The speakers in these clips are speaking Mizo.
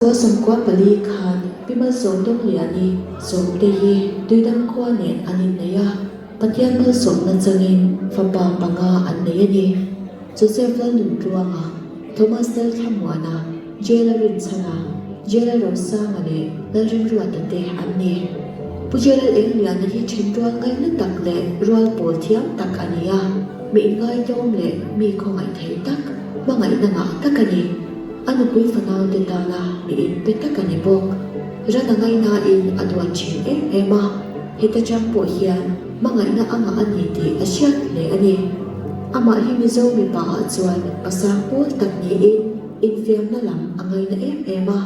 94 khan Pi Malsawmdawngliani Sawmte hi Tuidam khua nen an innei a, Pathian malsawmna changin fapa panga an nei a ni. Joseph Lalnuntluanga, Thomas Lalthlamuana, Jela Rinchhana, Jela Rosanga leh Lalrimruata te an ni. Pu Jelal Engliana hi thenrual ngaina tak leh rual pawl thiam tak a ni a, mi inngaidawm leh mi khawngaih thei tak, hmangaihna ngah tak a ni. A nupui fanaute tana mi inpe tak a ni bawk. Ran a ngaihnain a duat thin em em a, heta chang pawh hian hmangaihna a ngah a ni tih a hriat hle a ni. Amah hi Mizo mipa ah chuan pasang pawl tak niin infiamna lam a ngaina em em a,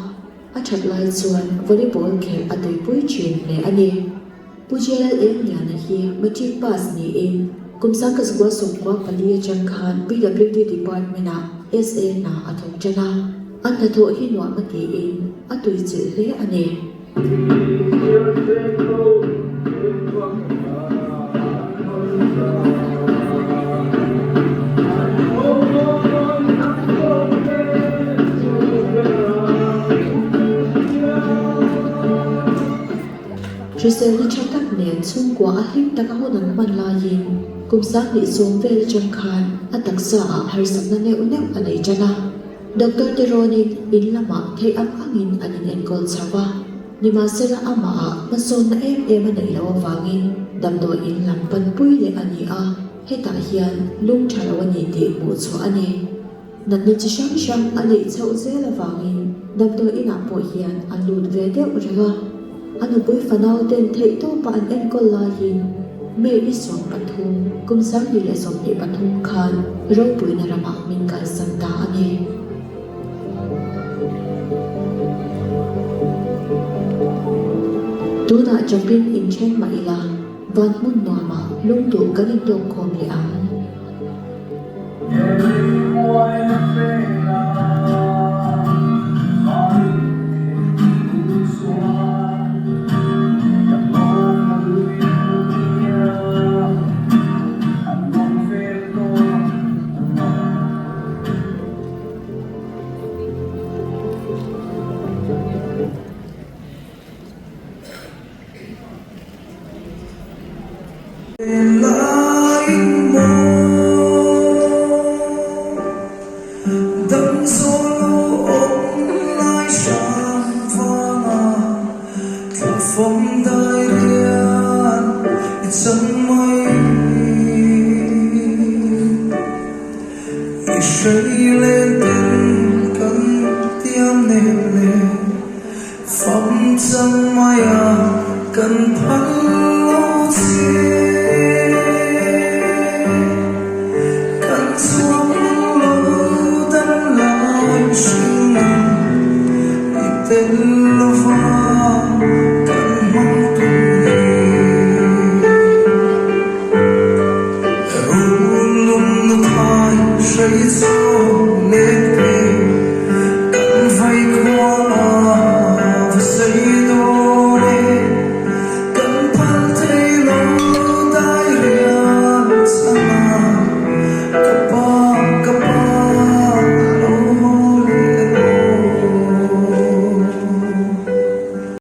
a that lai chuan volleyball khelh a tuipui thin hle a ni. Pu JL Engliana hi Matric pass niin kum 1994 atang khan PWD Department-ah SA hna a thawk tan a, a hnathawh hi nuam a tiin a tuichilh hle a ni. Hriselna tha tak nen chhungkua a hlim taka hun an hman laiin kum 20 sawm vel atang khan a taksa ah harsatna neuh neuh a nei tan a. Doctor te rawnin in lamah theih ang angin an in enkawl chho a, nimahsela amah ah hmasawnna em em a neih loh avangin damdawi in lam panpui leh a ni a, hetah hian lung tha lo a ni tih hmuh chhuah a ni. Natna chi hrang hrang a neih chhoh zel avangin damdawi inah pawh hian a lut ve deuh reng a. A nupui fanau ten theihtawpa an enkawl laiin May ni 13, kum 2023 khan ropuina ramah min kalsan ta a ni. Tunah chawpin inthen mah ila, van hmun nuamah lungduh kan intawkkhawm leh ang.